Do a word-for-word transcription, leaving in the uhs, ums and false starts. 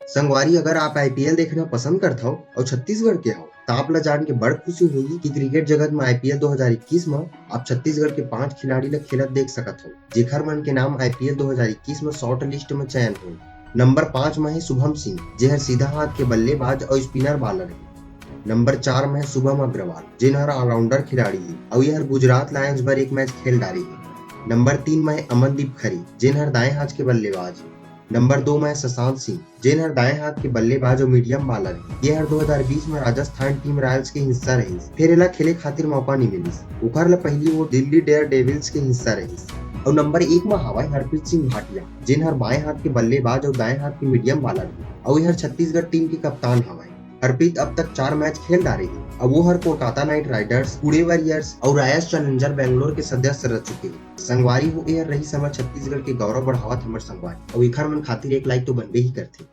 संगवारी, अगर आप आईपीएल देखना पसंद करत हव अउ छत्तीसगढ़ के हव, त आप ला जान के बड़ खुशी होही कि क्रिकेट जगत म आईपीएल दो हज़ार इक्कीस म आप छत्तीसगढ़ के पांच खिलाड़ी ला खेलत देख सकत हव, जेखर मन के नाम आईपीएल दो हज़ार इक्कीस म शॉर्ट लिस्ट म चयन होही। नंबर पांच म हे शुभम सिंह, जेहर सीधा हाथ के बल्लेबाज अउ स्पिनर बॉलर हे। नंबर चार म हे शुभम अग्रवाल, जेन हर ऑलराउंडर खिलाड़ी हे अउ ये हर गुजरात लायंस बर एक मैच खेल डारे हे। नंबर तीन म हे अमनदीप खरे, जेन हर दाएं हाथ के बल्लेबाज हे। नंबर दो म हे शशांक सिंह, जेन हर दाएं हाथ के बल्लेबाज अउ मीडियम बॉलर हे। ये हर दो हज़ार बीस म राजस्थान टीम रॉयल्स के हिस्सा रहिस, फेर एला खेले खातिर मौका नइ मिलिस। ओकर ले पहिली वो दिल्ली डेयर डेविल्स के हिस्सा रहिस। अउ नंबर एक म हावय हरप्रीत सिंह भाटिया, जेन हर बाएं हाथ के बल्लेबाज अउ दाएं हाथ के मीडियम बॉलर हे, अउ ये हर छत्तीसगढ़ टीम के कप्तान हवय। हरप्रीत अब तक चार मैच खेल डारे हे। अब वो हर Kolkata knight riders, Pune warriors अउ रॉयल्स चैलेंजर बेंगलोर के सदस्य रह चुके हे। संगवारी हो, ये हर रहिस हमर छत्तीसगढ़ के गौरव बढ़ावत हमर संगवारी, अउ एखर मन खातिर एक लाइक तो बनबे ही करथे।